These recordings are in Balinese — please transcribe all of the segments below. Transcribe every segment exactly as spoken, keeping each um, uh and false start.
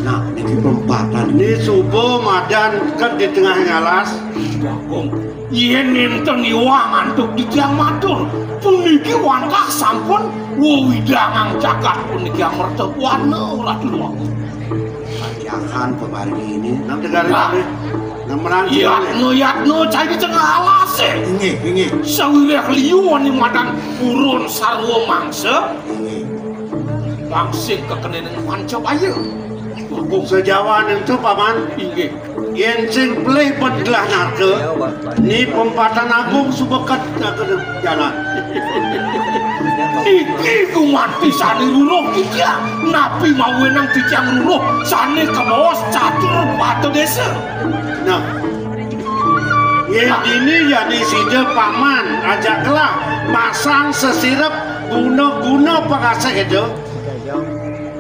Nah, niki pempatan. Ini suba madan ket di tengah ngalas. Bagong, yen nenten iwang antuk titiang matur, puniki wantah sampun wewidangang jagat puniki amerta buana Ratu Bagong. Pajakan pamargi ini. Nang negara. Nah. Ini. Nang merangkil. Yatno, yatno, cai di tengah alas, eh. Inggih, inggih. Sawiréh liu wani madan purun sarwa mangsa. Inggih. Langsing kekenening Pancabaya. Sajawan ento, Paman. Inggih. Yén sing pelih ped gelah narka, ni pempatan agung suba ket jalan. Niki gumanti sané ruruh titiang, napi mawinan titiang ruruh sané kabaos catur pada désa. Nah, yén dini jani sida Paman ajak gelah masang sesirep guna-guna pangasih eda.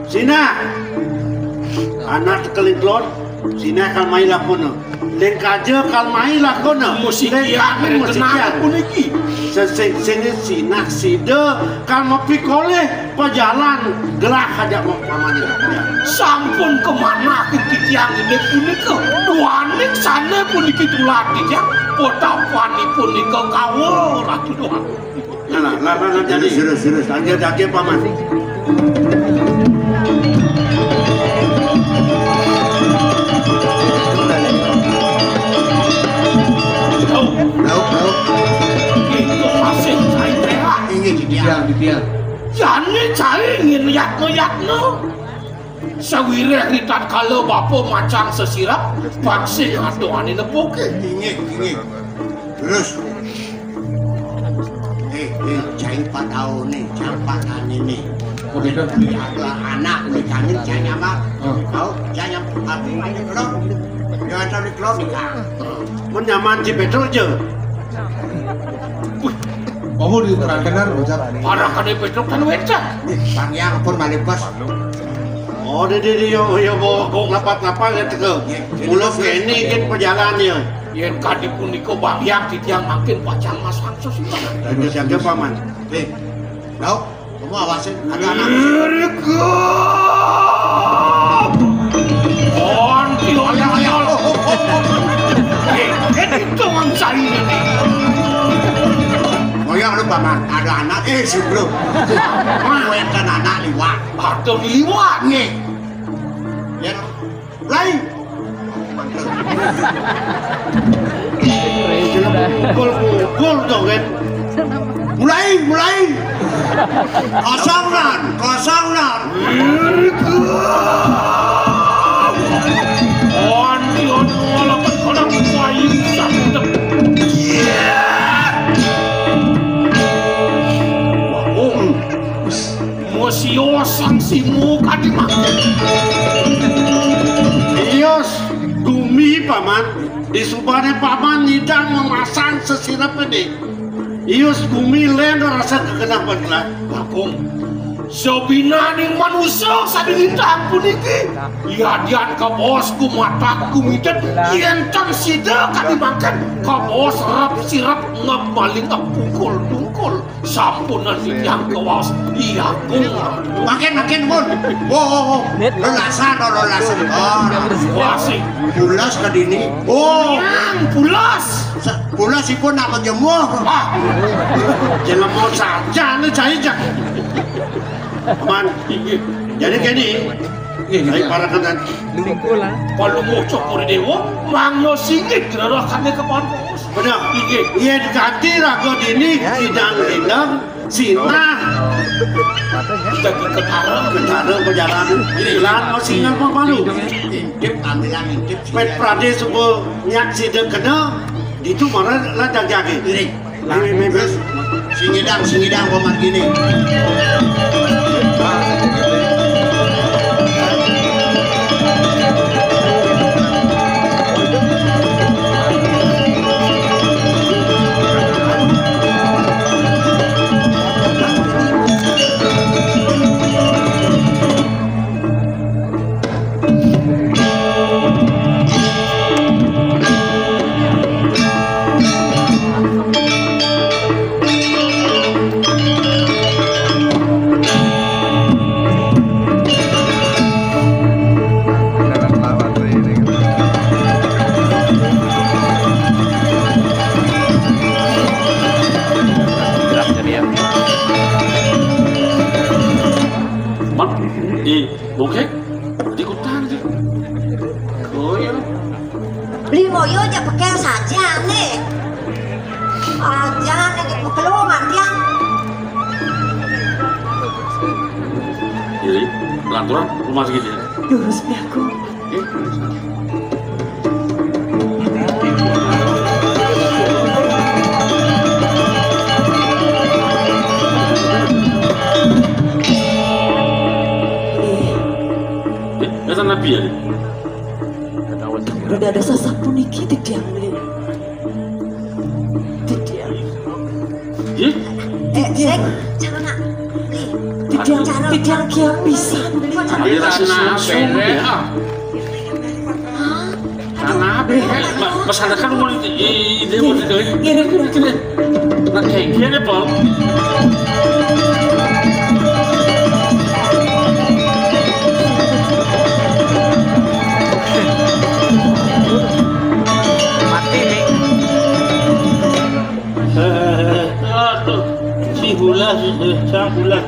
Sinah. Anak tekeling telon, sinah kal mai lakona. Lén kaja kal mai lakona. Musik. Lén iya, kaja musik iya. Puniki. Sesing sini sinah sida kal mapikolih pajalan gelah ajak mapamani. Sampun kamanah titiang indik punika. Duaning sané puniki tulad titiang. Potapanipun nika kawa Ratu Duaning. Nah, nah, nah, nah, nah, jadi. Terus, terus, terus. Lanjut, lanjut, Paman. Lauk, lauk. Itu masih cai teh. Inggih, di tiang, di tiang. Jani cai ngin yatno-yatno. Sawiréh ritatkala bapa macang sesirep, pangsih adohané nepuké. Inggih, inggih. Terus. Eh, eh, cai pataoné, cai patané né. Oh, gitu. Iya, anak, ini kangen cai nyama. Oh. Tahu, cai nyam, tapi ini belum. Jangan tahu di belum, Kak. Mun nyaman si Petruk aja. Wih, kamu di Kerangkenan, ucap. Parah kan di Petruk kan wénten. Nih, Bang Yang pun balik pas. Oh, di, di, di, yo, yo, bo, bo, lapat-lapat ya, teka. Iya, iya. Ulas kene, kan pejalan ya. Yén kadi punika Bang Hyang titiang mangkin pacang masang sesuatu. Ada siapa, Paman? Eh, tahu? Kamu awasin, ada anak. Erika! Onti, onti, onti. Eh, eh, itu Mang Cai ini. Oh ya, lu, Paman, ada anak, eh, si bro. Wénten anak liwat. Ada liwat. Nih. Ya, mulai. Pukul-pukul dong, kan? Mulai, mulai. Kosongan, kosongan. Wan, wan, walaupun orang tua ini sakit. Iya. Wah, oh. Mosio saksimu kadi mangke. Ius gumi, Paman. Disubane Paman nyidang memasang sesirep ini. Ius gumi lén rasa kegenah beneran. Bagong. Sabinaning manusa sane nitah puniki. Yadian kabaos gumatak gumidet, yén tan sida kadi mangken kabaos rep sirep ngep maling ngep pungkul tungkul. Sampunan titiang kawaos. Iya, Gung. Makin, makin, Gun. Oh, oh, oh. Lelasan, oh, lelasan. Oh, wah, sing pulas ke dini. Oh. Yang pulas. Pulas ipun nak menjemuh. Ah. Jelema saja nih, cai jak. Man. Jadi kene. Nggih, nggih. Cai para kenan. Palungguh Cokor Dewa, mangno singgih gererah kami ke Pampus. Bener. Nggih. Yen kanthi raga dini sidang dendang, sinah. Kita ke ketara, ketara perjalanan. Lan masih ngapa malu? Intip, ambilan intip. Pet prade suba nyak sida kena, ditu mara lan jagjage. Nggih. Terus, sing ngidang, sing ngidang, komat gini. Beli moyo aja pekel saja nih. Aja nih, pekelungan tiang. Jadi, lanturan rumah segitu. Lurus, Biaku. Eh, eh, napi ya? Udah ada sasapu niki, Didiang, Li. Didiang. Ih? Eh, Sek, jangan, nak. Li, Didiang, Didiang kiam pisan. Ayo, Rasna, apa ya? Hah? Karena apa ya? Ma-, Mas Hana kan mau di, di, di, mau di, di, Ngirim, ngirim. Nah, kayak gini, Pol. Mati, Mi. Eh, aduh, si Bulas, eh, sang Bulas.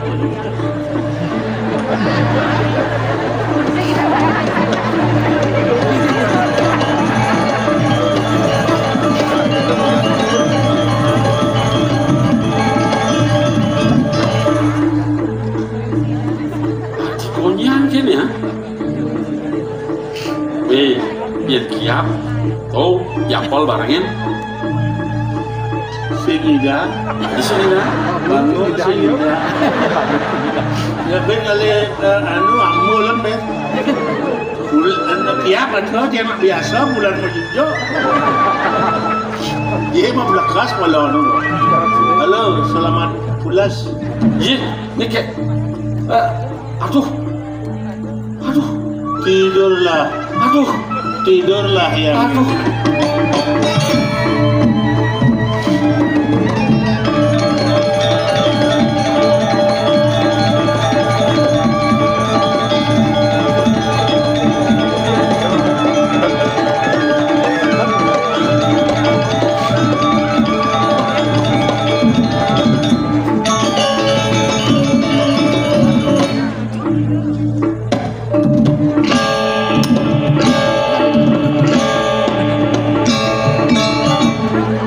Konyan kene ya. Weh, yen kiap, oh, yapol barengin. Sing ida. Di sini dah. Bangun sing ida. Ya, ben kali, eh, anu, amul, ben. Bul-, anu, kiap, anu, dia mak biasa, bulan mau jujur. Dia mau melekas malah, anu. Halo, selamat pulas. Iya, ini kayak, eh, aduh. Aduh, tidurlah. Aduh, tidurlah yang. Aduh.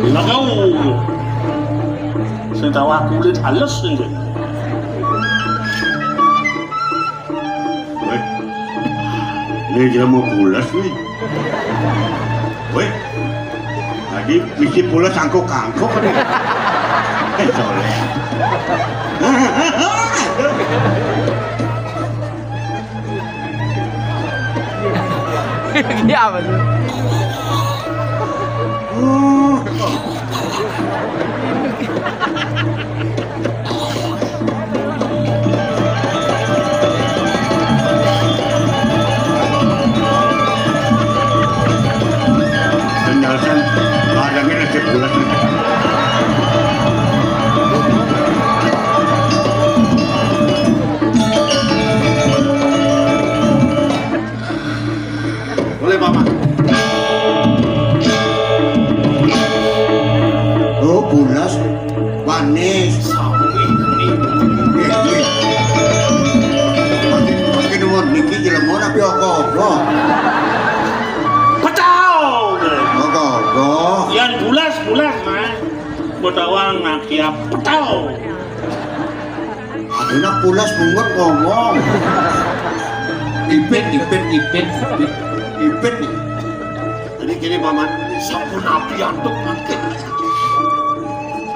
Lagau. Sing tawa kulit halus sing. Weh. Ini dia mau pulas nih. Weh. Tadi misi pulas angkuk-angkuk nih. Eh, soleh. Iya, apa sih? Penjelasan barangnya nasib bulat nih. Boleh, Paman. Oh, bulas, manis. Sawi, ini. Iya, iya. Makin, makin nuwun niki jelema tapi apa-apa. Petau. Apa-apa. Yang bulas, bulas, Mas. Betawang nak kiap petau. Aduh, nak pulas bungut ngomong. Ipit, ipit, ipit, ipit. Ipit nih. Jadi gini, Paman, sampun api antuk mangkin.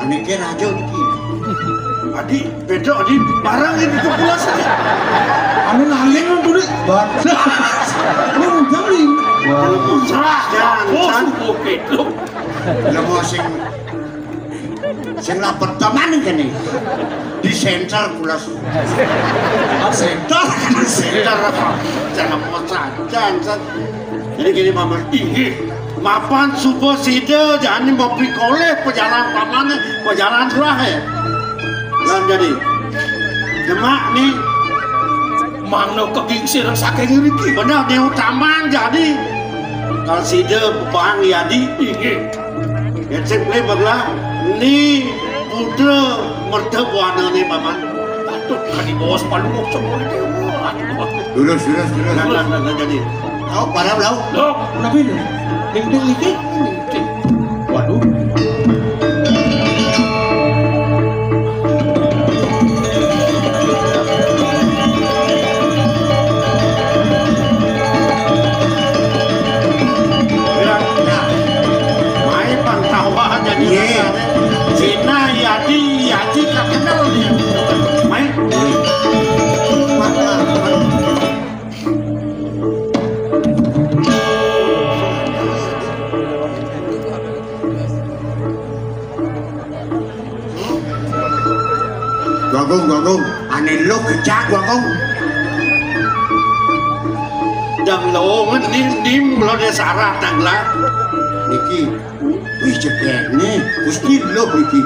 Ane ke raja iki. Adi, beda, Adi, barang ini tuh pulas, Adi. Ane ngaling tuh, Adi. Batas. Lu udah, Adi. Kalau mau serah, jangan, oh, jangan. Sumpah, beda. Lah mau sing Sing lapet teman kene. Di center pulas. Center, center. Jangan mau saja, San. Jadi gini, Paman. Inggih. Mapan suba sida jani mapikolih pejalan pamane, pejalan serahe. Lan jadi. Demak nih. Mangda kegingsir saking ngriki. Bener, diutaman jadi. Kal sida bebang yadi. Inggih. Yen sing plebeg lah, ni putra merta buana ni, Paman. Patut kadi bawa sepalunguh semua dewa. Aduh, Paman. Lurus, lurus, lurus, nah, lurus. Nah, nah, nah, jadi. Oh, parah, Blau. Loh, kenapa ini? Ning-ning niki? Waduh. Ya, ya. Mai pang tawa jadi. Iya. Cina, Yadi, Yaji, tak kenal dia. Mai. Iya. Ganggung, ganggung. Ane lo kejak, ganggung. Dang lo ngeni nim lo de sarah dang lah. Niki. Wih, cekekne. Gusti lo niki.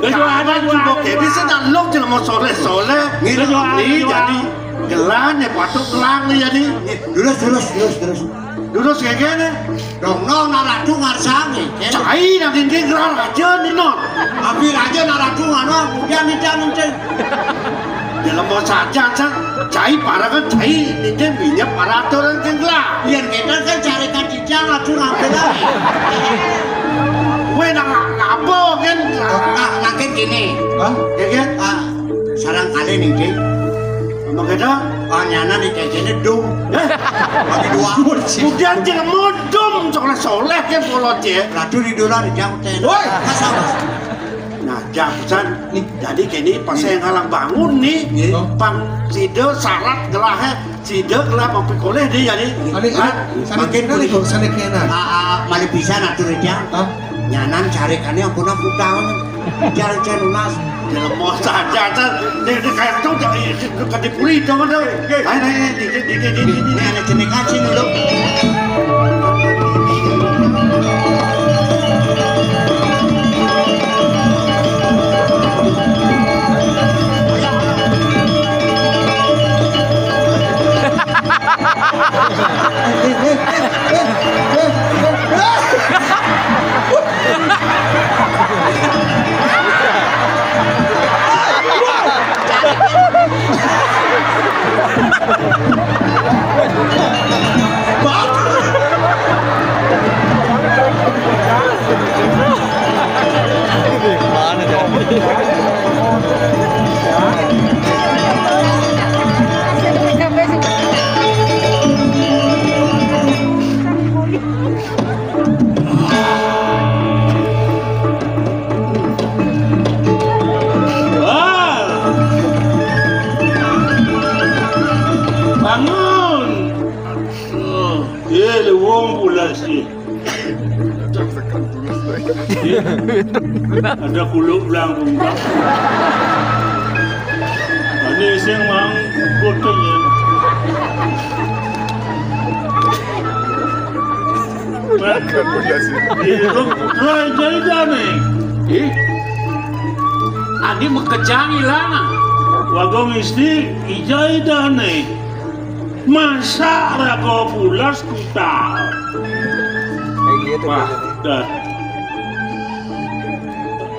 Lah yo ada juga. Oke, bisa tak lo jelema soleh-soleh. Ngene. Lah yo ada. Ni juga. Jadi gelan ya patut gelang ni jadi. Terus, terus, terus, terus. Terus kayak gini. Dong, no, naradu ngarsane. Cai nang dinding gelar aja ni, no. Abi aja naradu ngano, kemudian tidak ngencing. Dalam mau saja, sang. Cai para kan cai, ini minyak para aturan kan gelar. Biar kita kan carikan cijang, radu ngambil lagi. Kue nang ngapa kan? Nah, nah, kan gini. Hah? Ya kan? Ah, sarang kali nih, Ding. Emang kita? Panyanan di kecene dum. Eh? Bagi dua. Kemudian jelema dum, soleh-soleh kan pola dia. Radu di dolar jam ten. Woi. Mas, mas. Nah, jam pisan. Nih. Jadi kini pas saya ngalang bangun nih, nggih, pang sida syarat gelahe, sida gelah mampikoleh dia jadi. Ane, ane, sane kena nih, kok, sane kena. Ah, ah, malih pisan atur, Jang. Hah? Nyanan carikane ampun aku taun. Jan, jan lunas. Jelema saja, jan. Dia, dia kayak tuh, jadi, dia, dia, dia, dipuri, dong, dong. Ayo, ayo, ayo, dikit, dikit, dikit, dikit. Ini ada jenek aja nih, lo. Wah. Bangun. Oh, ye, le wong pula sih. Ada kuluk belang bungkak. Ini sing mang kutu ya. Makan bunda sih. Iya, lo, lo jadi dah nih. Ih. Ani makejang ilana. Wagong isti ijai dah nih. Masa raga pulas kutal. Kayak gitu. Wah, biasanya. Dah.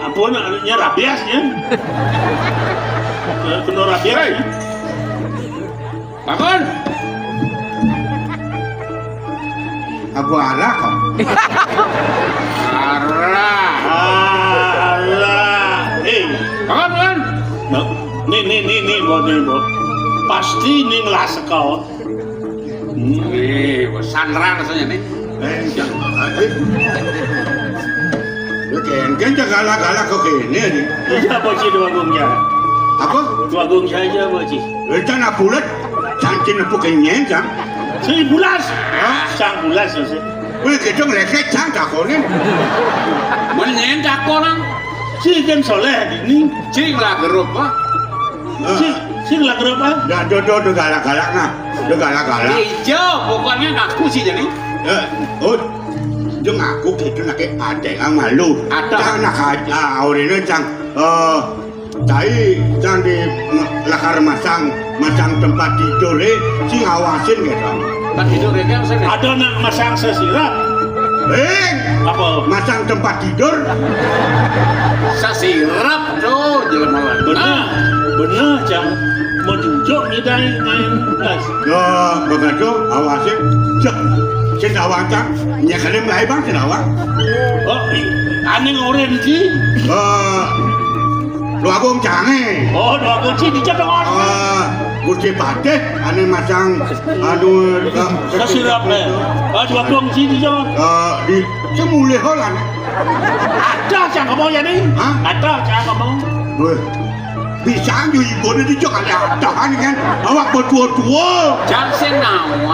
Ampun, anunya rabies ya. Kena rabies. Hei. Ya. Bangun. Apa arah kok? Arah. Arah. Eh, bangun, bangun. Nah, nih, nih, nih, nih, Bo, nih, Bo. Pasti nih ngelas kau. Nih, Bo, sanran rasanya nih. Eh, jangan. Lu kengkeng galak-galak kok kene nih. Iya, Bo Ci, dua gongnya. Apa? Dua gong saja, Bo Ci. Rencana bulat, cangcin apa kenyen, cang? Sing bulas. Hah? Sang bulas, sih. Wih, kita ngelesek, cang, takonin. Menyen takonan. Si kan soleh ini. Cing lah gerup, ah. Sing, sing lah kenapa? Ya, do, do, do galak-galak nah. Do galak-galak. Iya, pokoknya ngaku sih jadi. Ya, oh, do ngaku gitu nak kayak ada yang malu. Ada. Cang nak aja, ah, orang ini cang, eh, cai cang di lakar masang, masang tempat tidur eh, sing awasin gitu. Tempat tidur ini apa sih? Ada nak masang sesirap. Eh, apa? Masang tempat tidur. Sesirap tuh, jelema. Bener, bener, cang. Mau jujur, Dai, dai, belas. Ya, begitu, awase. Cek, sing awang, Cang. Nyekene mlayu, Bang, sing awang. Oh, i-, ane ngoren iki. Eh, Dwagung Cange. Oh, Dwagung sing dicet, Bang. Eh, Gusti Patih, ane masang, anu, eh, sesirape. Ah, Dwagung sing dicet. Eh, di, sing mulih lan. Ada sing ngomong ya, nih? Hah? Ada sing ngomong. Weh. Bisa yo ibune iki kali adahan kan. Awak betua-tua. Jang sing nawang.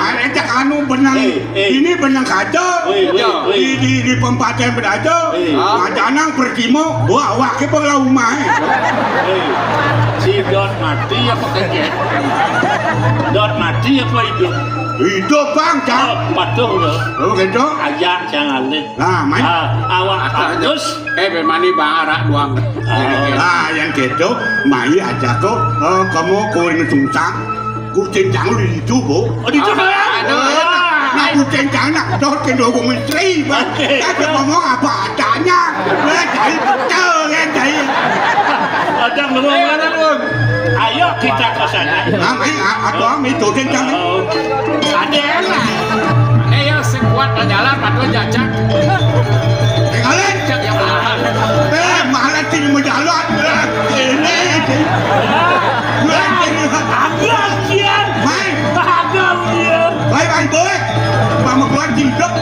Arek cek anu benang. Eh, eh. Ini benang kaca. Weh, weh, weh. Di, di, di pempaten bedaca. Eh. Macanang pertimo, wah, awake pengelah umah. Eh. Si Dot mati apa kejek? Dot mati apa hidup? Hidup, Bang, Cang. Oh, patuh, ya. Oh, gitu. Ajak, jangan alih. Nah, main. Ah, awak bagus. Eh, bemani bang arak doang. Ah, yang gitu, mai aja kok. Eh, kamu kuwi sungsang. Kucing cang lu di situ, Bu. Oh, di situ, ya? Aduh, ya. Nah, kucing cang nak dot ke dua istri, Bang. Oke. Tapi ngomong apa adanya. Eh, jadi betul, ya, jadi. Ada ngomong. Eh, ada ngomong. Ayo kita ke sana. Nah, mai, a-, apa, mai, kucing cang. Oh. Ada lah. Eh, ya, sing kuat nggak jalan, padahal jajak. Eh, kalian. Jajak yang mahal. Eh, mahal sing mau jalan. Eh, ini, ini. Agak, Kian. Mai. Agak, Kian. Bye, bye, boy. Pamuk lagi, dok.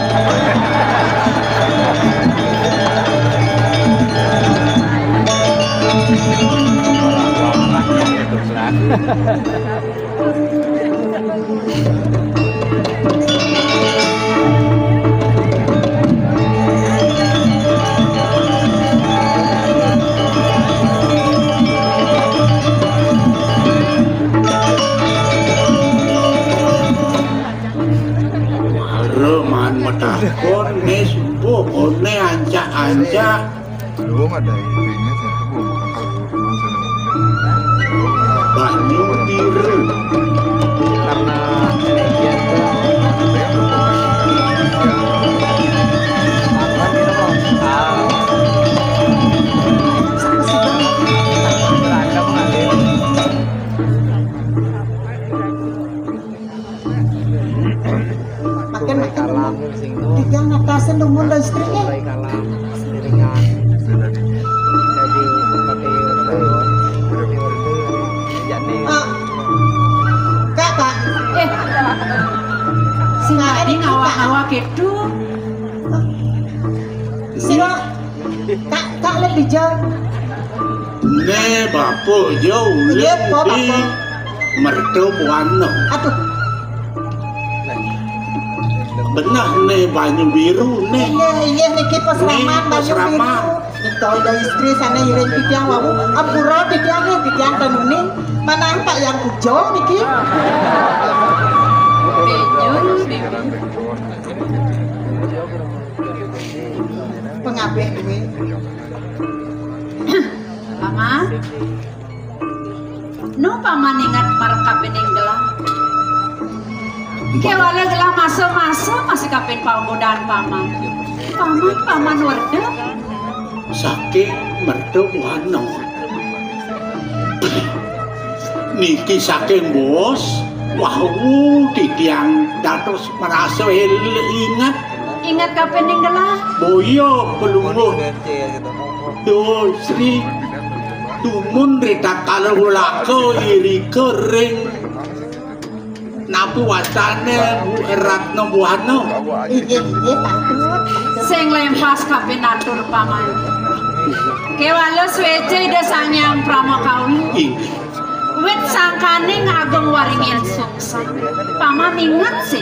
Mara man matakon, ne subuh, one ancak-ancak. Belum ada itunya sih, aku belum makan satu, cuma sudah. Banyu biru. Karena Makin, makin. Tiga ngatasin dumun dan istrinya. Ah. Kak, Kak. Eh. Sing tadi ngawak-ngawak itu. Sing Kak, Kak, lihat di jam. Ne, Bapak, jauh. Iya, Pak, di Bapak. Merta Buana. Aduh. Benah ne banyu biru ne. Iya, iya, niki pasraman. Ne banyu pasraman. Biru. Niki ada istri sana iring titiang wau. Ampura titiang ya, titiang tenuni. Mana Pak yang kujo niki? Bejo, bejo. Pengabeh duwe. Paman. Nu paman inget marep kapining gelah. Kewala gelah masa-masa masih kapin panggodan paman. Paman, paman werda. Saking merta Buana. Niki saking bos, wau titiang dados merasa el-, inget. Inget kapining gelah. Boya pelungguh. Duh, Sri. Dumun ritatkala ulaka irika ring napi wastane Ratna Buana. Inggih, inggih, patut. Sing lempas kapinatur paman. Kewala swece Ida Sang Hyang Pramakawi. Inggih. Wit sangkaning agung waringin sungsang. Paman inget sih.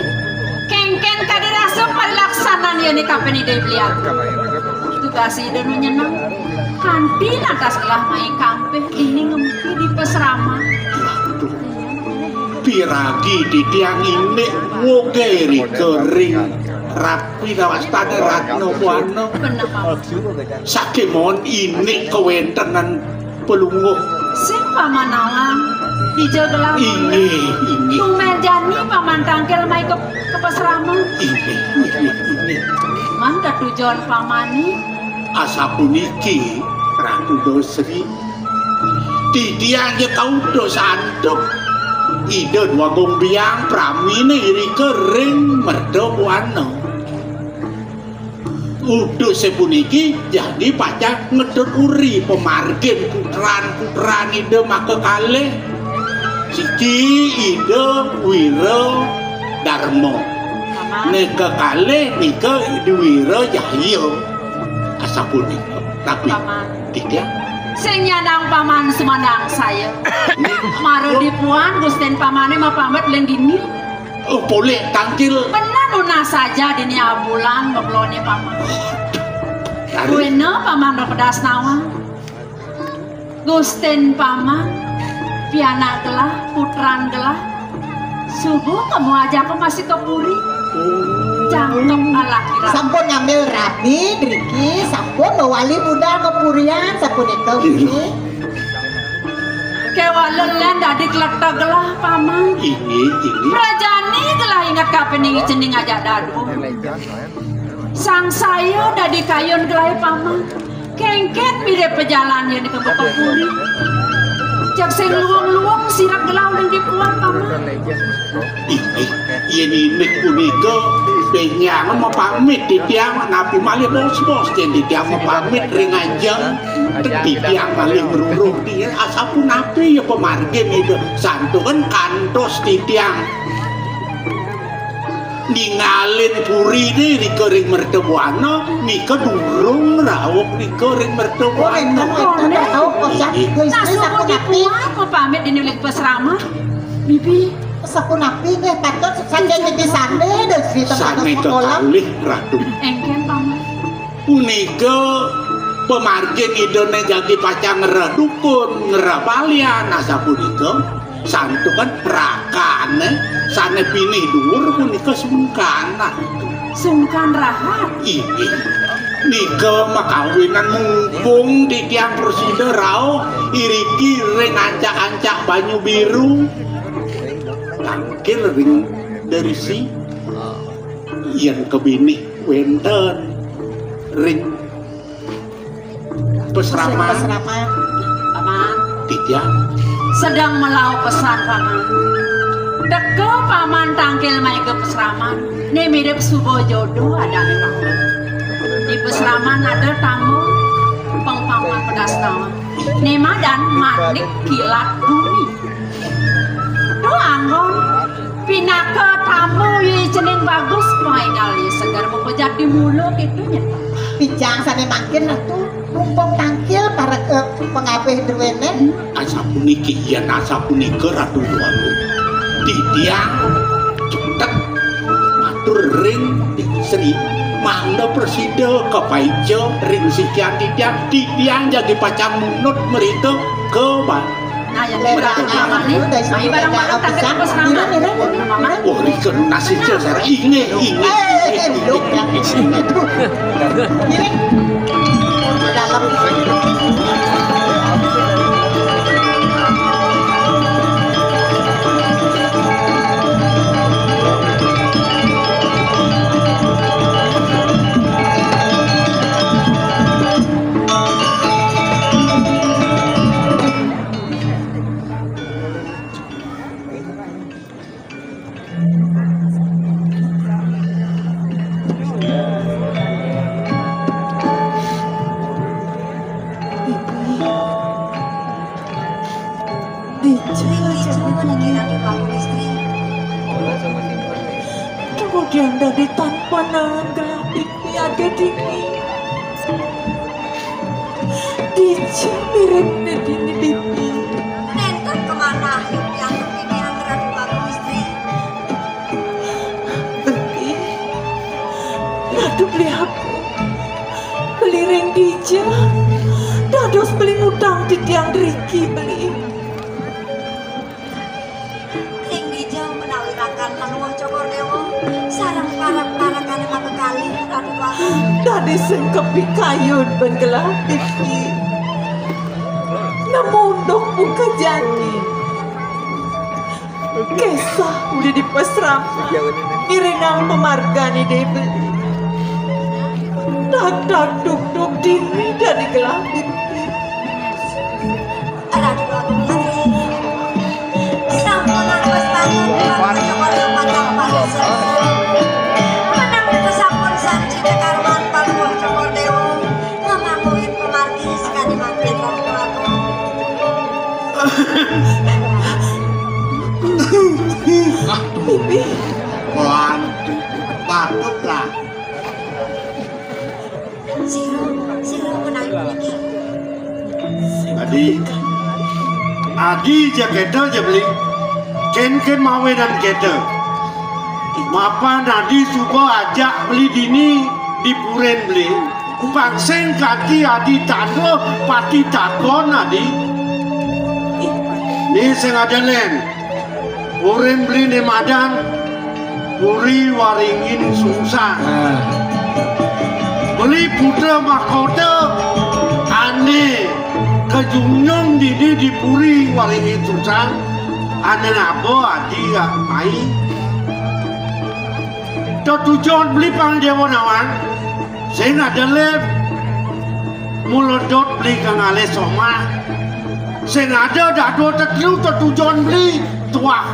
Kengken kadi rasa parilaksanan yene kapen Ida Belial. Tugas Ida nu nyeneng. Kanti lantas gelah mai kampih dini ngempi di pasrama. Piragi titiang indik woge rika ring rapi dawastane Ratna Buana. Bener, Pak. Saking mon indik kawentenan pelungguh. Sing paman awang, dija gelah. Inggih, inggih. Tumel jani paman tangkil mai ke, ke pasrama. Inggih, inggih, inggih. Man tetujon pamani. Asapuniki, Ratu Dosri. Titiang ya kautus antuk. Ida Dwagung Biang praminé irika ring Merta Buana. Utus puniki jagi pacang ngedut uri pamargin putran-putran Ida makakalih. Siki Ida Wira Darma. Paman. Né kekalih nika Ida Wira Jaya. Asapunika. Tapi Paman. Titiang. Sing nyandang Paman sumandang saya. Mara dipuan Gustin Pamané mapamit len dini. Oh, polih tangkil. Bener nunas saja dini abulan mabloné Paman. Aduh. Kuéna Paman Rokdasnawa. Gustin Paman, pianak gelah, putran gelah. Suba kamu ajaka masih ka puri. Oh. Cangkem alaki. Sampun ngambil rabi, driki, sampun mawali budal ka purian, sapunika, driki. Kéwala lén dadi kleta gelah, Paman. Inggih, inggih. Prajani gelah inget kapining cening ajak dadu. Sangsaya dadi kayun gelah, Paman. Kéngkén mirib pajalan yén ka puri. Jak sing luung-luung sirep gelah uling dipuan, Paman. Inggih, yén indik punika, bénjang mapamit titiang, napi malih bos-bos yén titiang mapamit ring ajeng, titiang malih maruruh dia, asapunapi ya pamargin ida, santukan kantos titiang ningalin puriné rika ring Merta Buana, nika durung rauh rika ring Merta Buana. Nah, subuh dipuan mapamit dini uling pasraman. Bibi. Sapunapi nggih patut saking niki sané, Désri, tempat sané sekolah. Kekalih, Ratu. Éngkén, Paman. Punika pamargin idané jagi pacang ngrereh dukun, ngrereh balian, asapunika santukan rakané sané pinih duur punika sungkan, Ratu. Sungkan rahat. Inggih. Nika makawinan mumpung titiang prasida rauh iriki ring ancak-ancak banyu biru. Tangkil ring derisi. Yén kebinih wénten ring pasraman. Pasraman. Paman. Titiang. Sedeng melauh pesan, Paman. Teka Paman tangkil mai ka pasraman. Né mirib suba jodoh adané, Paman. Di pasraman ada tamu, pang Paman Pedasnawa. Né madan Manik Kilat Bumi. Duh anggon, pinaka tamu ya cening bagus, paingal ya seger, mupejat di mulut itu nya. Pijang sané mangkin, Ratu, mumpung tangkil para, eh, pangabih druéné. Asapuniki, yén asapunika, Ratu Déwagung. Titiang cetet matur ring Sri, mangda prasida kapaica ring sikian titiang, titiang jagi pacang munut mrika ka ba-, Nah, yang Lera, kita anak, anak, ayo barang-barang tak kita pisan. Bersama. Mira, mira, mira. Wah, rika nasih cesar. Inggih, inggih. Eh, eh, belum, ya. Aduh. Mira. Dalam. Dija, jangan bunyi. Kemudian dari tanpa nahan gelap pipi ada dingin. Dija mirip dini pipi. Nénten kemana yang pipi yang Ratu Bagus, Tri? Beli. Ratu beli aku. Beli ring dija. Dados beli ngutang titiang driki beli. Ring dija menawi rakan Anuwah Cokor Déwa sareng parak-parakané makakalih Ratu Bagus. Dadi sing kapikayun ben gelah iki. Nemu unduk muka jani. Kesah uli di pasrama. Ngiringang pamargané Déwa. Tak tak duk duk dini dadi gelah iki. Ratu Agung Patih. Sampun aku Bibi. Pelan. Patutlah. Sira, sira menawi puniki. Adi, adi ja keta ja beli. Ken-ken mawenan keta. Mapan adi suba ajak beli dini di purin beli. Pang sing kati adi tanda pati takon adi. Ni sing ada len. Purin beli ne madan Puri Waringin Sungsang. Ah. Beli putra mahkota ane kajunjung dini di Puri Waringin Sungsang. Ane ngaba adi mai. Tetujon beli pang dewa nawang. Sing ada lep mula dot beli kang ale somah. Sing ada dado tetelu tetujon beli tuah.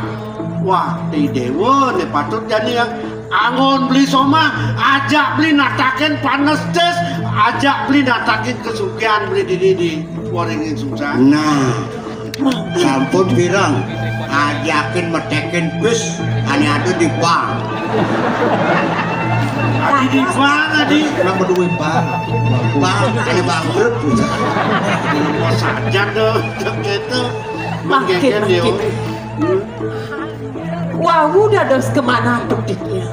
Wah, di dewa ne patut jani ya. Anggon beli somah, ajak beli natakin panes tes, ajak beli natakin kesugihan beli dini di Waringin Sungsang. Nah, sampun pirang ajakin metekin bis ane ada di bank. Adi di bank adi. Kenapa duwe bank? Bank, ane bangkrut. Mau saja dong, gitu. Makin, makin. Wau dados kemanantuk titiang.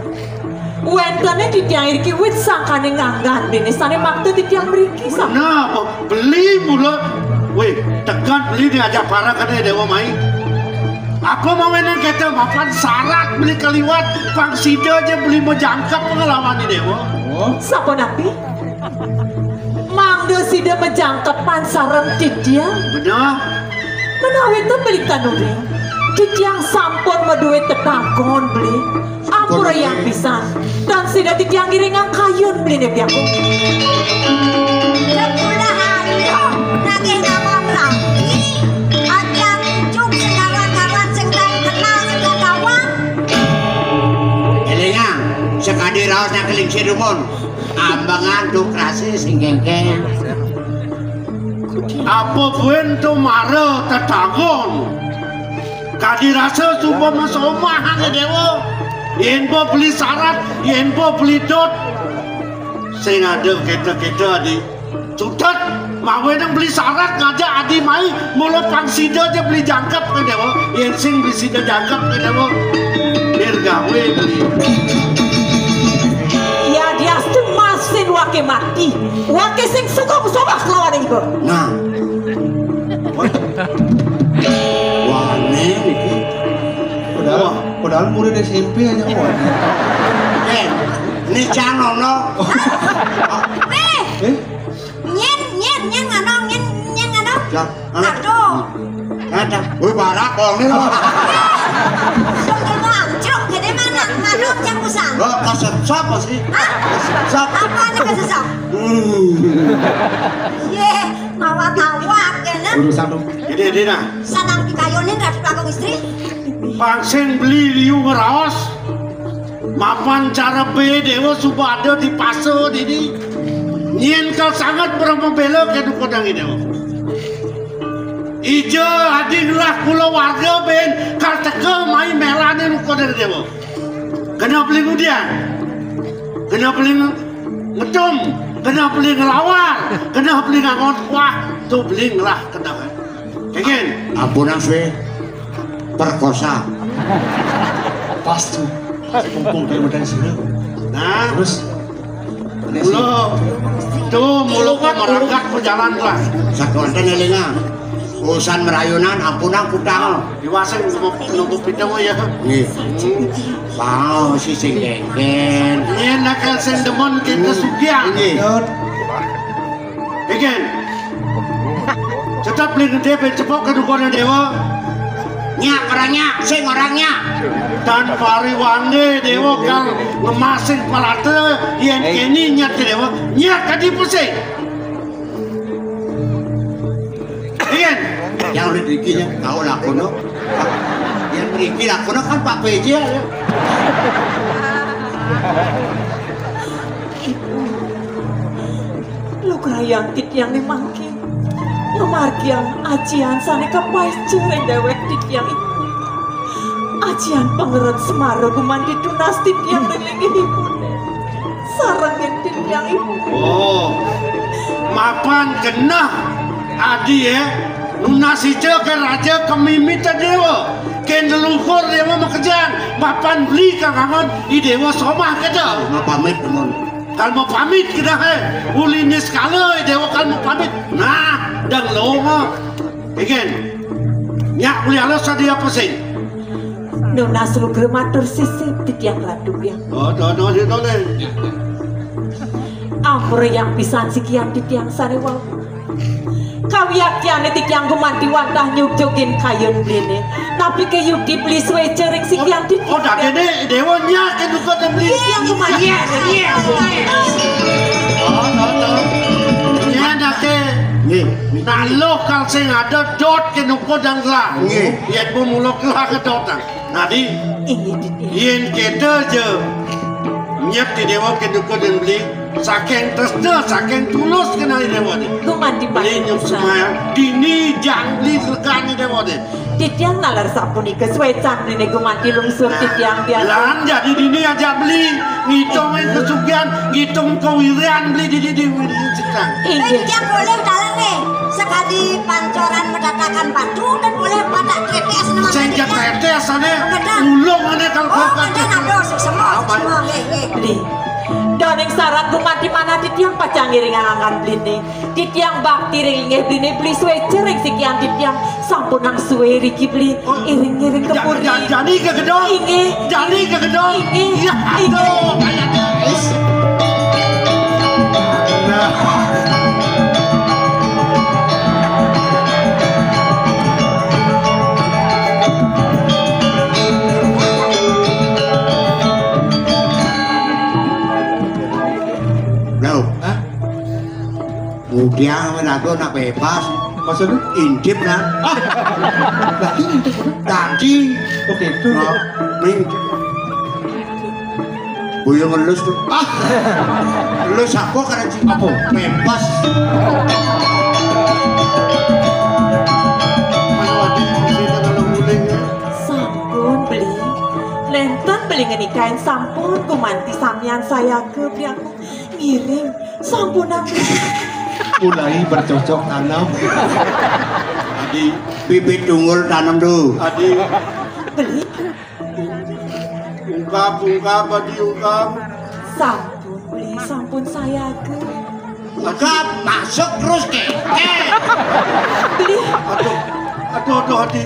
Wénténé titiang iriki wit sangkaning anggan déné sané makta titiang mriki. Nah, beli mula. Wéh, tekan beli diajak para kene Déwa mai. Apa mawinan kita mapan syarat beli kaliwat, pang sida aja beli majangkep ngelawan Déwa. Oh. Sapunapi? Mangda sida majangkepan sareng titiang. Bener. Menawi to beli kanuring, titiang sampun madué tetakon beli. Ampura yang pisan. Dan sida titiang ngiringang kayun beli ne piaku. Sepuluh hari nagih nama melambi. Aja muncung sing kawan-kawan sing tak kenal sing tak kawan. Elingang, sekadi raos nak kelingsir rumun. Ambangan tuh kerasi sing gengkeng. Apa buin tuh mara tetangon? Kadi rasa suba masomah ane Déwa. Yén ba beli sarat, yén ba beli dot. Sing ada kita-kita di sutet mawe nang beli sarat ngajak adi mai mula pang sida aja beli jangkep ke Déwa. Yén sing beli sida jangkep ke Déwa. Dir gawe beli. Ya diastu masin wake mati. Wake sing suka musabah kelawan iku. Nah. Wane niki. Padahal, padahal murid S M P aja kok. Eh, ini cang nono. Eh, eh? Nyen, nyen, nyen ngano, nyen, nyen ngano. Cang, anak. Aduh. Ada. Wih, barak kok ini loh. Sungguh mau amcuk, jadi mana? Mana cang kusang? Lo kasep siapa sih? Hah? Kasep siapa? Apa aja kasesok? Hmm. Ye, mawa tawak ya, nah. Urusan dong. Jadi, jadi nah. Sanang dikayunin Ratu Bagong Istri. Pangsing beli liu ngeraos. Mapan cara be Déwa suba ada di pasa dini. Nyén kal sanget Brahma Bela ke duka dangi Déwa. Ija adi ngelah kula warga ben kal teka mai melane duka dangi Déwa. Kena beli ngudian. Kena beli nge-, ngetum. Kena beli ngelawar. Kena beli ngangon kuah. Tu beli ngelah kena. Kengin. Ampunang suwe perkosa. Pas tuh. Mumpung dari medan sini. Nah. Terus mula tuh mula kok merangkat perjalanan lah. Sakonten elingan. Urusan merayunan ampunang kutang. Diwaseng nunggu, nunggu pita ya. Nggih. Hmm. Wow, si sing dengken. Ini nakal sing demen kita sugihan. Nggih. Iki. Tetep beli gedé ben cepok ke dukune Déwa. Nyak ora nyak, sing ora nyak. Dan pariwangé Déwa kang ngemasing palate yén kene nyat ke Déwa. Nyak kadi pesik. Yén yang udah dikinya kau lakono. Yang beriki lakono kan Pak P J ya. Ibu, lugrayang titiang ne mangkin. Ngamargiang ajian sane kapaica ring dewek titiang, Ibu. Ajian pangeren Semara gumanti tunas titiang ring linggihipun. Sareng titiang ibu. Oh, mapan genah adi, eh. Nunas ica ka raja, ka mimit déwa. Ka leluhur déwa makejang. Mapan beli kakangon, i déwa somah kéto. Mapamit, Mon. Kal mapamit kéto, eh. Uli niskala, i déwa kal mapamit. Nah, dang longa. Ingin. Nyak beli alus adi apa sih? Nunas lugra matur sisip titiang Ratu Hyang. Oh, to, to, to, to, to. Ampura yang pisan sikian titiang sané wau. Kawiaktiané titiang gumanti wantah nyugjugin kayun beliné. Napi ké yukti beli suéca ring sikian titiang. Oh, dadi né, déwa nyak ké duka dan beli. Titiang gumanti. Iya, iya. Oh, to, to. Nya daké. Nggih. Nah, lo kal sing ada dot ké nuka dan gelah. Nggih. Yén pun mula gelah ké dot. Nah, di. Inggih, Didi. Yén kéto ja nyep ti déwa ké duka dan beli. Saking tresna, saking tulus kenal déwa né. Gumanti beli nyep semaya. Dini jang beli selekan ni déwa né. Titiang nalar sapunika suécan beliné gumanti lungsur titiang pian. Lan jadi dini ajak beli. Ngitung ing kasugihan, ngitung kawirian beli di, di, di, di, di, di, Inggih. Titiang boleh dalang nih, sekali pancoran matatakan batu dan boleh batak tretes nama sing titiang. Tretes ané. Oh, ngedan. Ulung ané kalau. Oh, ngedan, aduh, semua, semua, nggih, nggih. Beli. Daning saran gumanti manah titiang pacang ngiring angan beliné. Titiang bakti ring linggih beliné beli suéca ring sikian titiang. Sampun nang sué riki beli. Oh, iring-iring ja-, kebudi. Ja-, jani ke gedong. Inggih. Jani ke gedong. Inggih. Iya, inggih. Aduh, kayaknya. Is. Nah. Loh. Hah? Mudiang men aku nak bebas. Maksudnya? Intip, nah. Ah. Berarti intip, bener? Tadi. Oke, itu. Nah, ning. Boyo ngelus tuh. Ah. Ngelus apa karena cinta? Apa? Bebas. Ayo, Adi, bisa kalau mulai ya. Sampun beli. Nénten beli ngenikain sampun gumanti samian sayaga piaku. Ngiring, sampunang. Mulai bercocok tanam. Adi, bibit tunggul tanam tuh. Adi. Beli. Ungkap, ungkap, Adi, ungkap. Sampun, beli, sampun sayaga. Ungkap, masuk terus, kékék. Beli. Aduh, aduh, aduh, Adi.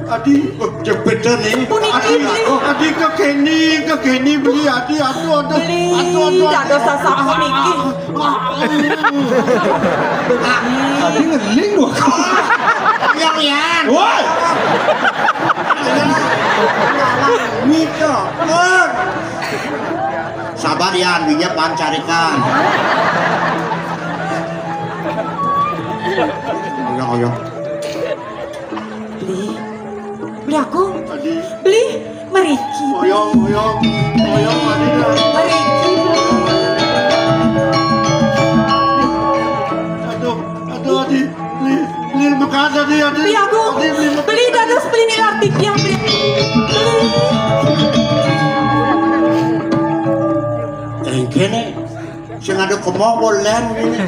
Adi, oh, jebeda nih. Puniki, Adi, Beli. Adi, kegeni, kegeni, Beli, Adi, aduh, aduh. Beli, aduh, aduh, dados aduh. Sasampun niki. Ah, ah, ah. Adi ngeling loh. Yang, yang. Woi. Mito. Sabar, Yan, dinya pancarikan. Ayo, ayo. Beli. Beli aku. Adi. Beli. Meriki. Oyong, oyong. Oyong, Adi. Meriki, Beli. Aduh, aduh, Adi. Beli, beli, mekat, Adi, Adi. Beli aku. Adi, beli, mekat. Beli, dados, beli, nilar, titiang, beli. Beli. Engkene. Sing ada kemoko lén ngene.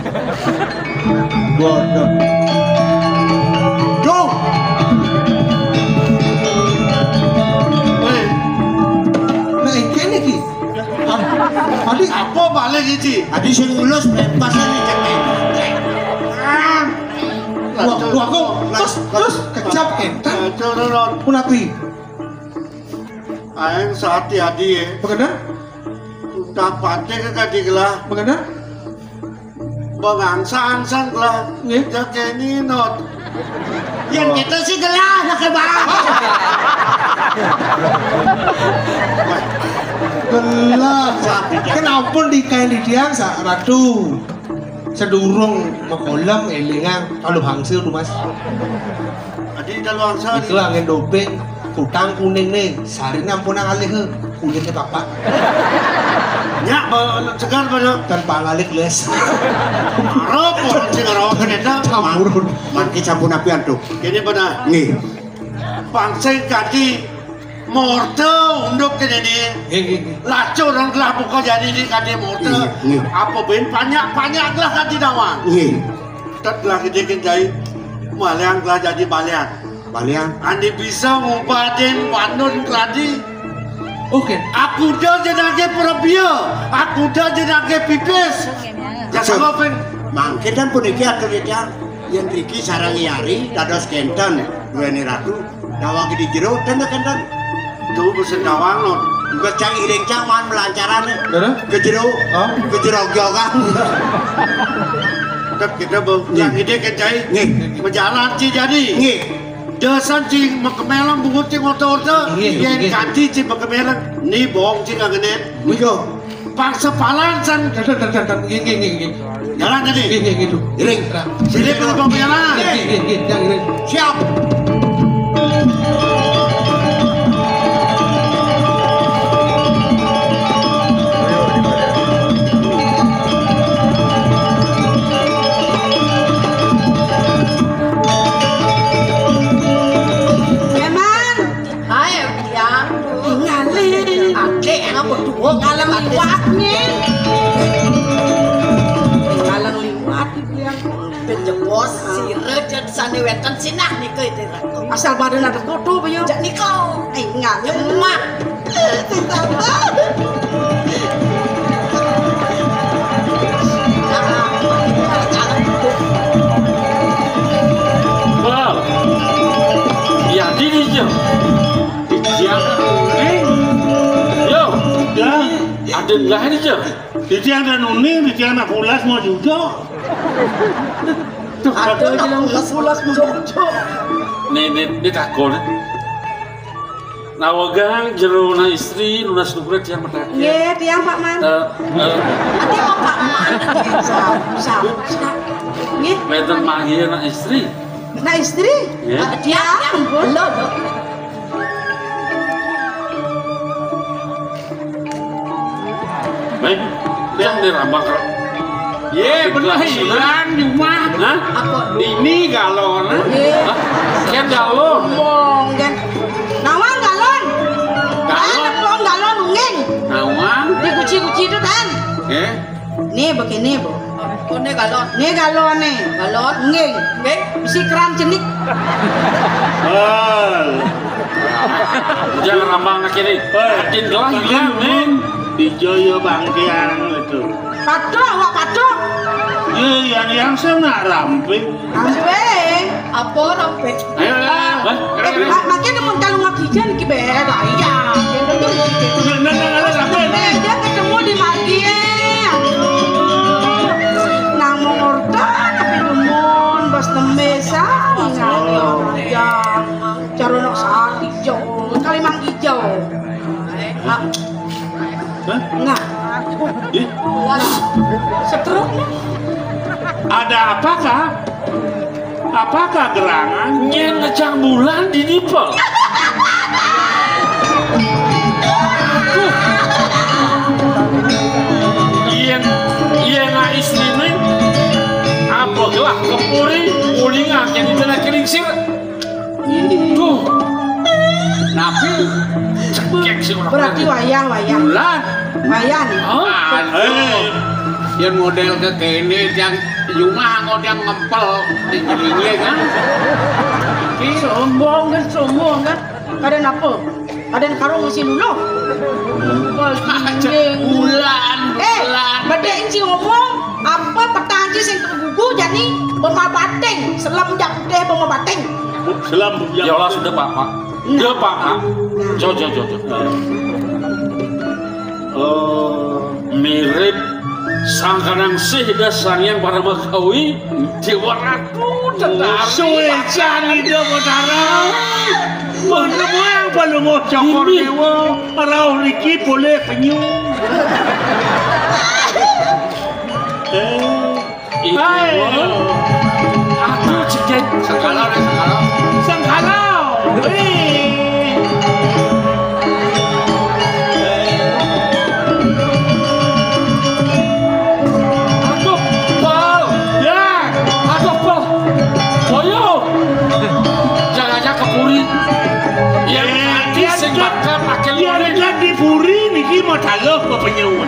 Bodoh. Duh. Hei. Nah, iki nih, Ki. Adi, apa balik iki? Adi sing lulus bebas aja, cek. Wah, wah, kok terus, terus kejap, énten. Aduh, aduh, aduh. Punapi? Aéng sehati-hati ya. Bagaimana? Udah pate ke kadi gelah. Bagaimana? Bangangsa-angsan gelah. Nggih. Jake ninot. Yang kita sih gelah, nak, Bang. Gelah. Kenapa di kain di tiang, Sa-, Ratu? Sedurung makolem élingang kalau bangsil tuh, Mas. Adi kalau bangsa. Itu angin doping, kutang kuning nih, sari nampun alih kuning ke bapak. Nyak ba-, segar pada. Dan pangalih les. Arep orang sing arep kena. Campur. Mangki sampun api antuk. Kene pada. Nih. Pangsing kaki. Morta unduk kéné né. Nggih, nggih, nggih. Lacur orang gelah buka jani di kadé morta. Nggih, nggih. Apa bén panyak-panyak gelah kadé dawang. Nggih. Tet gelah gedé kén jai. Malian gelah jadi balian. Balian. Andi bisa ngubadin wandun keladi. Oké. Aku dah jenagé perebia. Aku dah jenagé pipis. Ya sama pén. Mangkin dan puniki atur ya. Yén riki sareng Yari dados kénten duweni ratu, dawang di jero ten kénten. Tuh pesen dawang lo. Wis cang iring cang man melancarane. Bener? Ke jero. Oh. Ke jero gyogang. Tet kita bang. Nggih. Yang ide kecai. Nggih. Menjalan ci jadi. Nggih. Desan ci mekemelang bungut ci ngotor-otor. Nggih, nggih. Yén kanti ci mekemelang. Ni bohong ci nggak ngenet. Nggih. Paksa palan san. Nggih, nggih, nggih, nggih. Jalan tadi. Nggih, nggih, nggih, tuh. Iring. Sini perlu pembiaran. Nggih, nggih, nggih, nggih, nggih. Siap. Hai, Biang. Ngalih. Adik, apa dua ngalem liwat nih? Ngalem liwat, Biang. Penjebos, sira jan sane wenten sinah nika, Iti Ratu. Asal badan ada koto, Biang. Jak nika. Eh, ngalem. Nyemak. Sing tambah. Wah. Ya, dini, Jeng. Titiang uning. Yo. Ya. Ada lah ini, Jeng. Titiang ada uning, titiang nak pulas mau juga. Tuh, ada yang pulas, pulas mau juga. Nih, nih, nih takon. Nawegang jero na istri, nunas nugra tiang medake. Nggih, tiang Pak Man. Eh, eh. Ati apa Pak Man? Sah, sah, sah. Nggih. Wenten mahir na istri. Na istri? Nggih. Tiang, ampun. Lo, lo. Baik, yang dirambak. Ye, bener hilang di rumah. Hah? Apa? Ini galon, ah? Ye. Hah? Kian galon. Ngomong, kan. Nawang galon. Galon. Kan, apa galon unging? Nawang. Di guci-guci itu, kan? Eh? Nih, begini, Bu. Oh, ini galon. Ini galon, nih. Galon? Unging. Unging? Bisi keran cenik. Oh. Jangan rambang nak kiri. Hei, adin gelah makin hilang, men. Dijaya bangkiang itu. Patuh, awak patuh. Ye, yang, yang saya nak ramping. Ramping? Apa ramping? Ayo, ayo, ayo. Ah, hah? Eh, ma-, makin mun kalung ngakijan ki beda, iya. Nah, nah, nah, nah, ramping. Beda ketemu di margi, eh. Aduh. Nang mengorta, tapi rumun, bos tembesan. Oh. Iya. Cara nak sehati. Hijau, kalimang hijau. Hah? Hah? Enggak. Ih. Stroke. Ada apakah? Apakah gerangan? Nyén ngecang bulan di dipa. Aduh. Yén, yén na istriné apa gelah kepuri ulingan yén dina kelingsir. Duh. Napi? Cekek si urang. Berarti wayah, wayah. Bulan. Wayah nih. Hah? Aduh. Eh, yén model ke kéné tiang jumah engko tiang ngempel di jelinge kan. Sombong kan, sombong kan. Kadén apa? Kadén karung isi luluh. Bulan, eh, bulan. Bedék sing ngomong, apa petang sing tergugu jani bemabating, selem jak putih bemabating. Selem jak. Ya Allah, sudah, Pak, Pak. Nah. Ya, Pak, Pak. Nah. Jo, jo, jo, jo. Oh, mirip Sang Kanangsih dah Sang Hyang Paramagawi, Déwa Ratu tetari. Suwécan Ida Batara. Menemuang palungguh Cokor Déwa, rauh niki boleh penyu. Eh. Iku. Hai. Aduh, cekek. Sengkala, sengkala. Sengkala. Wih. Aduh, Pal. Ya. Aduh, Pal. Boyo. Jangan-jangan kepuri. Ya, eh, nanti ya, sing bakal Puri niki mataluh pepenyuh.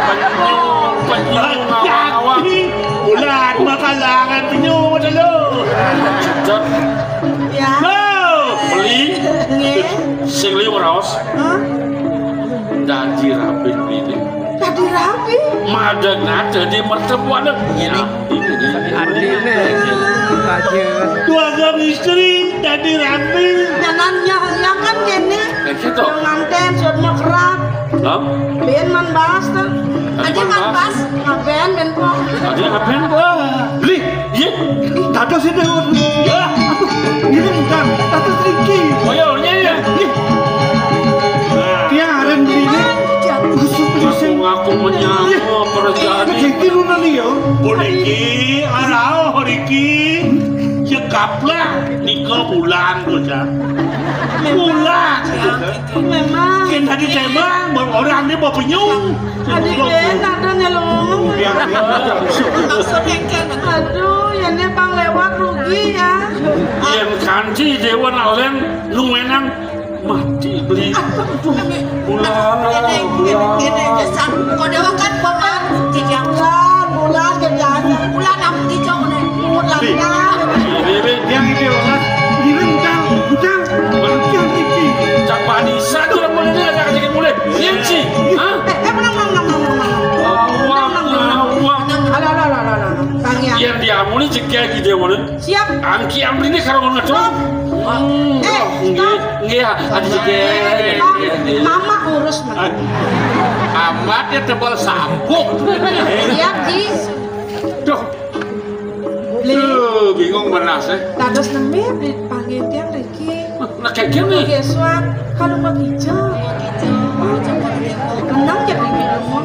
Penyuh, penyuh, ngawak-ngawak. Jadi, bulan makalangan penyuh mataluh. Cocok. Ya. Lo, beli. Nggih. Sing liu raos. Hah? Dadi rabi beli. Dadi rabi? Madeg nate di pertemuan. Ini, ini, ini. Artine, Raja. Dua orang istri dadi rabi. Nyanan, ya, ya kan kene. Kayak gitu. Yang nganten, suat mau kerap. Hah? Ben man bas tuh. Tadi Aja man man bas. Bas. Ngaben, ben po. Tadi ngapain? Wah. Beli. Iya. Dados ini. Wah. Ini bukan. Dados Riki. Oh iya, iya, iya. Iya. Nah. Dia aren beli ini. Khusus beli Aku sing. Ngaku menyangka kerjaan ini. Kecil lu nanti ya. Puniki, arah Riki. Cekaplah. Nika bulan, Bocah. Bulan. Memang. Kan tadi tema, orang ini mau penyung. Adik Ben, ada nyelonong. Iya, iya. Maksudnya kan. Aduh, ya ini bang lewat rugi ya. Yang kanci dewa nak orang, lu menang mati beli. Aduh, bulan, bulan. Ini, ini, ini, kesan. Kau dewa kan bulan, tidak. Bulan, bulan, kerjaan. Bulan, aku hijau nih. Bulan, Bi. Bulan. Bi, bi, bi. Yang ini, Mas. Ini, Bujang, Bujang. Bujang, Riki. Cak Bani, satu orang boleh dia, cak kecil boleh. Iya, Ci. Hah? Eh, eh, menang, menang, menang, menang, menang. Awak, awak. Alah, alah, alah, alah, alah. Bang, ya. Yang diamuni cek kayak gitu, boleh. Siap. Angki amri ini kalau ngedong. Stop. Hmm, Eh, nggih, stop. Nggih, adik cek. Stop. Mama urus, Bang. Amat ya tebal sampuk. Siap, Ji. Duh. Beli. Duh, bingung benar sih. Dados nembe dipanggil tiang Riki. Nah, kayak gini. Oke, suap. Kalau mau hijau. Menang ya Riki, lu mau.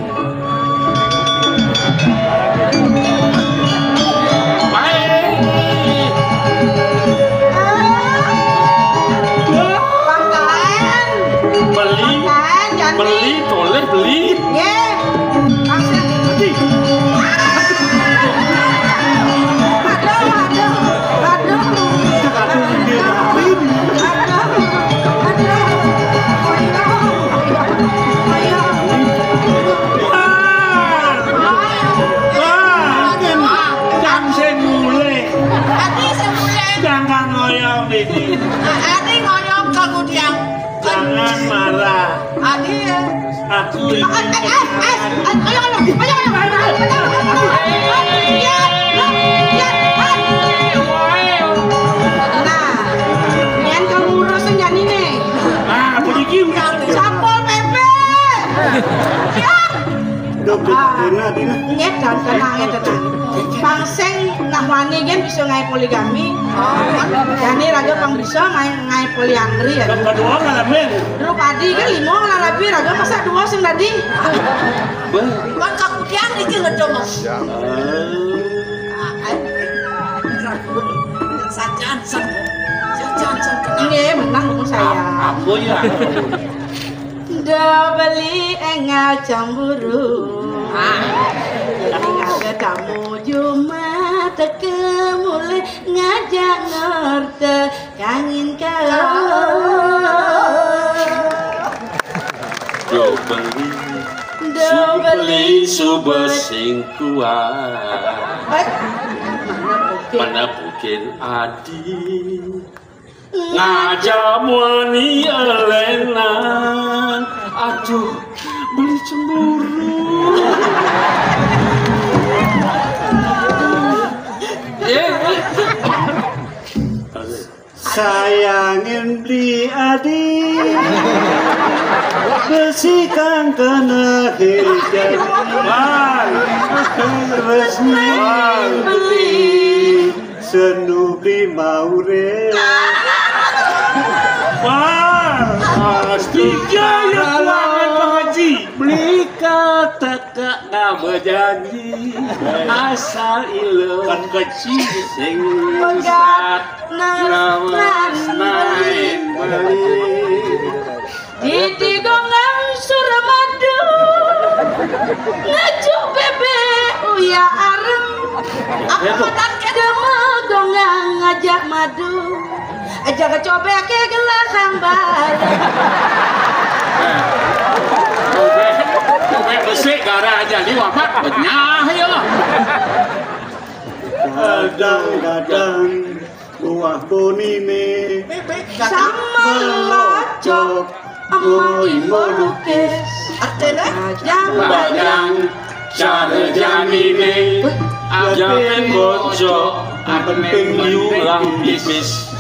Baik. Pakaian. Beli. Pakaian, jadi. Beli, boleh beli. Ye. Pakaian. Beli. Aduh, aduh, aduh. Aduh, aduh, aduh. Ayo, ayo. Wah, wah, kan, kan sing mulih. Ati sing mulih. Jangan ngoyong, Didi. Ati ngoyong ke kudiang. Jangan marah. Ati ya. Aku ini. Eh, eh, eh, eh, ayo, ayo, ayo, ayo, ayo, ayo, ayo, ayo, ayo, ayo. Nah, yen kamu urus sing jani nih. Ah, puniki udah. Satpol P P. Ya. Duh, Dina, Dina. Nggih, dan tenang, ya, tenang. Bang sing nak wani kan bisa ngae poligami. Jani raga bang bisa ngae, ngae poliandri ya. Kan kedua kan, Min. Dulu padi kan lima lah rabi, raga masa dua sing tadi. Bang. Kan kakudian iki ngedom, Mas. Ah, eh. Sajan, sen. Sajan, sen, tenang. Nggih, menang, Bu, saya. Apa ya? Do beli engal cemburu. Ah. Jadi ada tamu Jumat teke mulai ngajak norte kangin kau. Do beli, do beli suba sing kuat. Mana mungkin adi. Ngajak muani elenan. Aduh, beli cemburu. Eh, sayangin beli adi. Besi kang kena hirjan. Bang. Resmi. Bang. Beli. Senubi maure. Wah, pasti jaya kuangan pengaji. Beli kata kak nama janji. Asal ilo. Kan kecil. Sing sat. Nawas naik beli. Didi gonggang Suramadu. Ngajuk bebek uya arem. Apa matan ke dema gonggang ngajak madu. Aja kecobe ke gelah hambar. Karaja liwat benyah ya. Kadang-kadang buah bonine sama locok, moi melukis. Artine? Bayang cara janine, yakin bocok, penting yulah pipis.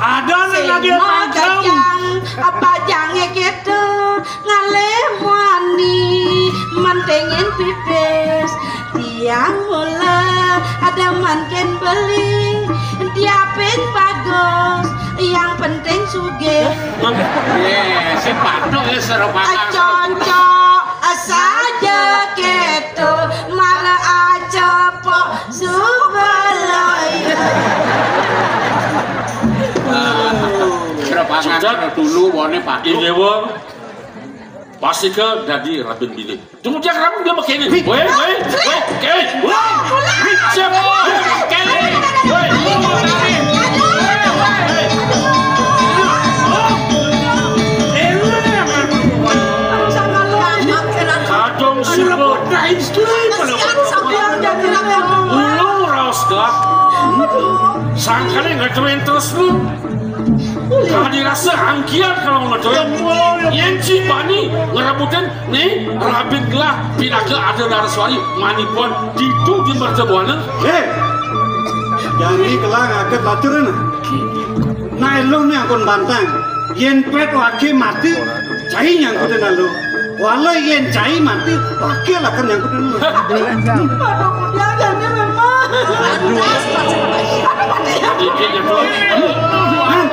Ada ning lagi panggung. Apa jange gitu ngalih muani mentingin pipis. Tiang mula ada manten beli, diapin bagus, yang penting sugih. Ye, si patok ya serupa. Cocok saja gitu, malah aja pok subalai. Berapa sudah dulu wone patok. Ini wong pasti ke dadi rabin bilik. Tunggu dia kenapa dia begini? Weh, weh, weh, weh, weh. Siap. Weh, weh. Kadung sibuk. Ulung raos gelap. Sangkane nggak terus lu. Kadi rasa angkiat kalau ngedoyan. Yen ci bani ngerebutin nih rabin gelah pinaga ada naraswari manipun ditu di mertebuanan. Hei, jani gelah ngaget laturan. Nah, lu nih ampun bantang. Yen pet wage mati, cai nyangkutin lu. Walau yen cai mati, wage lah kan nyangkutin lu. Aduh, dia jane memang. Aduh. Aduh, dia jane. Hah?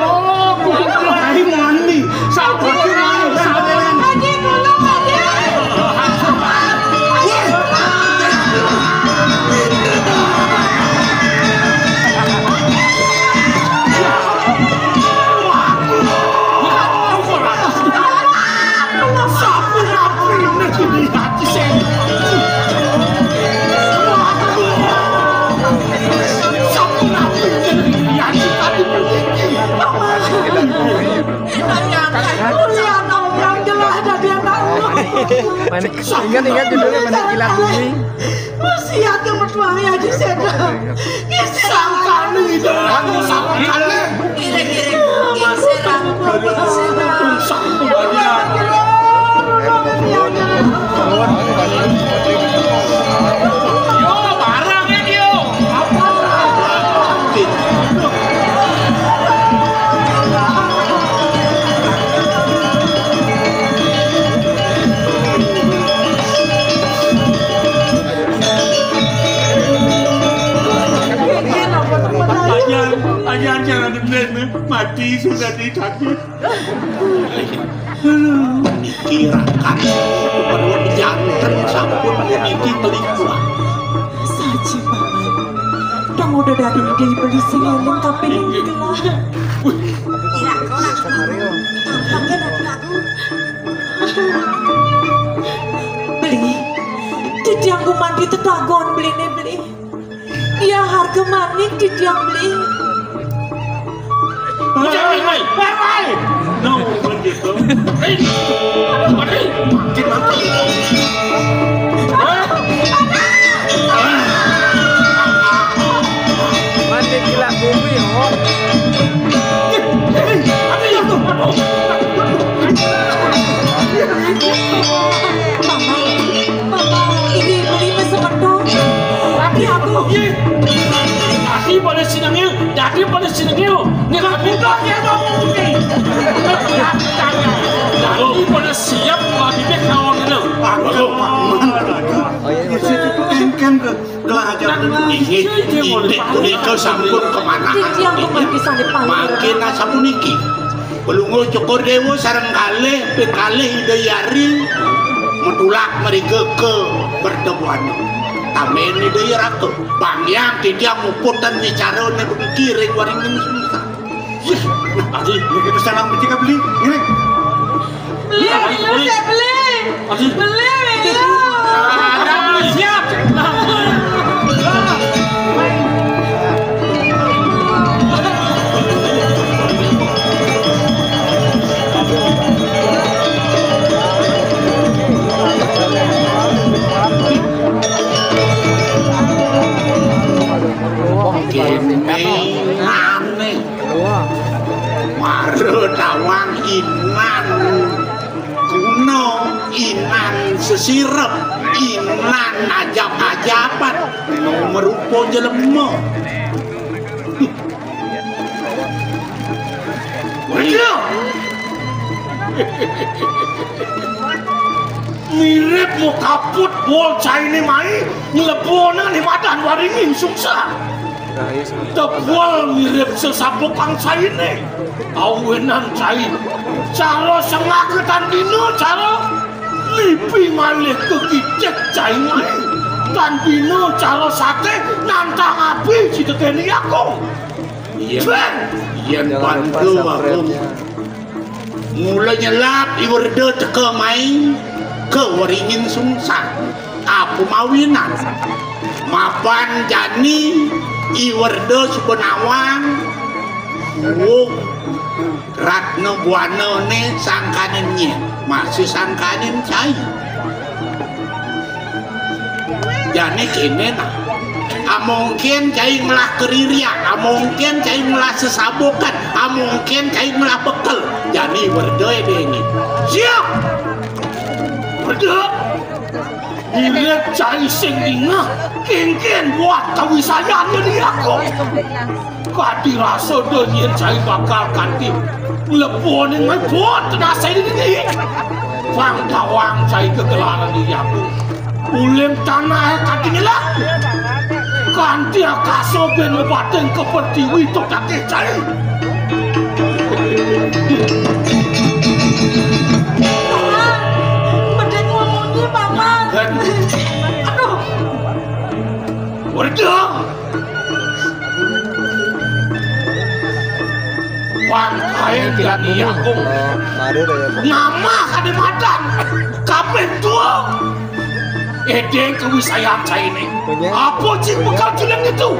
Cai mandi. Sabar, mandi. Sabar. Lagi dulu, lagi. Mana ingat-ingat judulnya, mana kilat bumi. Wasiat yang bertuah Haji Seda. Sangkane itu aku sangkane. Kira-kira geseran. Yo, barang ya dia. Ayan, ayan, jangan dendam, mati sudah di kaki. Niki rakan, keperluan janten sampun niki pelikuan. Saji, Paman. Dong udah dadi dibeli sing eling kapining gelah. Ira, ora. Tampangnya dadi aku. Beli, titiang gumanti tedagon beline, Beli. Iya, harga maning titiang beli. Ujar, Beli. Beli. No, bukan gitu. Beli. Beli. Makin mati. Hah? Mati gila bumi, oh. Mama, mama, ini beli mesem dong. Tapi aku. Dadi pada sinengil, dadi pada sinengil. Nek aku tak ya dong. Dadi pada siap, Pak Bibit kawan itu. Aku, Pak. Engken ke. Gelah aja. Inggih, inggih punika sampun kemanahan. Titiang kemargi sane paling. Mangkin asapuniki. Pelungguh Cokor Dewa sareng kalih, ping kalih Ida Hyang Ari metulak mriki ke pertemuan. Tamen Ida Hyang Raka. Bang Hyang titiang muput ten wicarane puniki ring waringin sungsang. Adi, niki terus salam becik beli. Ngene. Beli, beli, beli. Adi. Beli, beli. Ada beli siap. Mara tawang inan kuno, inan sesirep, inan ajap-ajapan, no merupa jelema. Iya. Mirip mau kaput bol caine mai, nglebona ni madan Waringin Sungsang. Tebul mirip sesabukang caine. Awenan cai. Cara sengak tan dina, cara lipi malih kekitik cai mai. Tan dina cara sate nantang api citekene aku. Yen, yen Jangan lupa bantu aku. Subscribe-nya. Mula nyelap I Werda teka mai ka Waringin Sungsang. Apa mawinan? Mapan jani I Werda suba nawang, wuh, Ratna Buanane sangkaning nyen, masih sangkaning cai. Jani kene nah. Amongken cai ngelah keririan, amongken cai ngelah sesabukan, amongken cai ngelah bekel. Jani Werda dene. Siap. Werda. Irit cai sing dingeh, kengken buat kawisayan nyediako. Kadi rasa da nyen cai bakal kanti. Lebone mai buat tenasai dini. Pang tawang cai kegelaran dini aku. Uling tanah kadi nyelah. Kanti akasa ben lebating ke pertiwi to takih cai. Paman, mending ngomongnya, Paman. Aduh. Werda. Pangkaen dadi aku. Mari deh ya. Nama kade madan. Kaping tua. Edeng kawisayan caine. Apa cing bekal julek itu?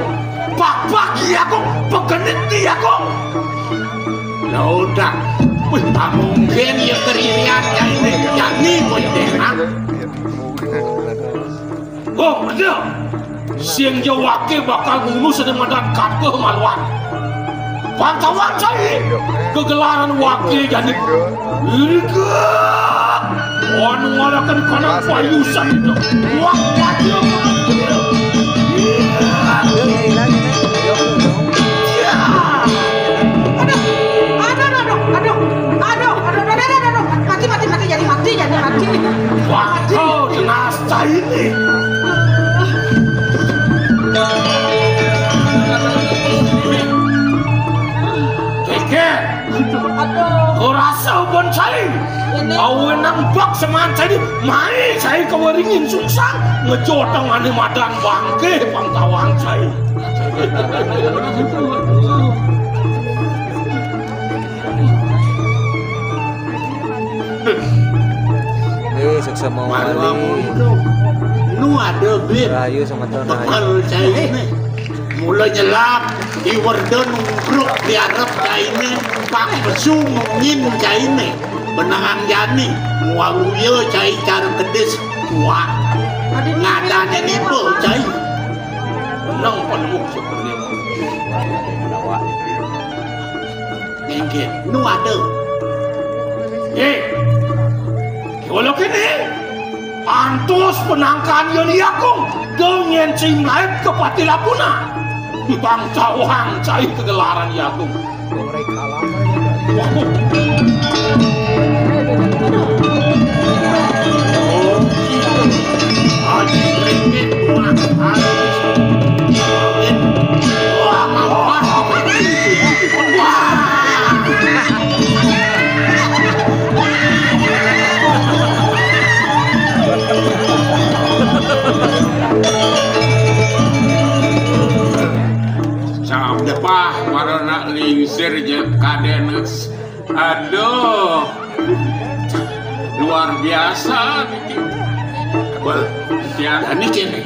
Pak-pak iya kok, pegenit iya kok. Lah udah. Wih, tak mungkin ya keririan caine. Jani kok dengak. Oh, iya. Sing jawake bakal ngunu sene madan kakeh maluan. Pantawang cai kegelaran wake jani. Irika. Wan ngalakan kana payusan itu. Wah, wajah. Aduh, aduh, aduh, aduh, aduh, aduh, aduh, aduh, aduh, aduh, aduh, mati, mati, mati, jadi mati, jadi mati. Wah, kau jelas cai ini. Keker. Aduh. Kau rasa pun cai. Ini. Awe nang bak seman cai ini. Mai cai kawaringin sungsang. Ngejotong ane madan bangke pangtawang cai. Eh, sukses mau Marwah kali. Mundo. Nu ada, Bib. Rahayu sama tuan Rahayu. Bekel caine. Mula nyelap, I Werda nungkruk di arep caine, pang pesu mungin caine. Benangan jani, muawiya cai cara kedis, kuat. Ngadane nipu cai. Nang penuh seperti Nengke, nu ada. Eh, kewala kene. Antus penangkan yen yakung, dengan cing lain ke pati lapuna. Bang cawang cai kegelaran yakung. Wah. Aji Ringkit, wah, aji. Wah, wah, wah. Capah, mara nak lingsir je kaden. Aduh. Luar biasa niki. Wah, tiang. Lah niki nih.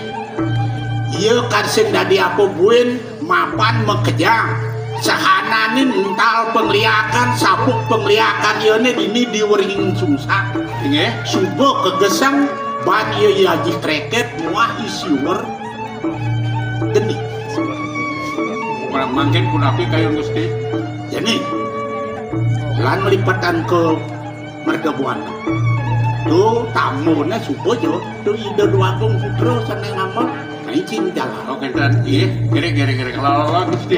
Iya kan sing dadi apa buin mapan makejang. Sahananing ental pangliakan, sabuk pangliakan yene dini di Waringin Sungsang. Inggih. Suba kegesang ban iya Aji Kreket muah I Siwer geni. Mangkin punapi kayun Gusti? Jani. Kan melipetan ke merga buana. Tu tamune suba jo. Tu Ida Dwagung Putra sane ngamot. Nah, izin jalan. Oh, kenten. Iya, ngiring, ngiring, ngiring. Lala, Gusti.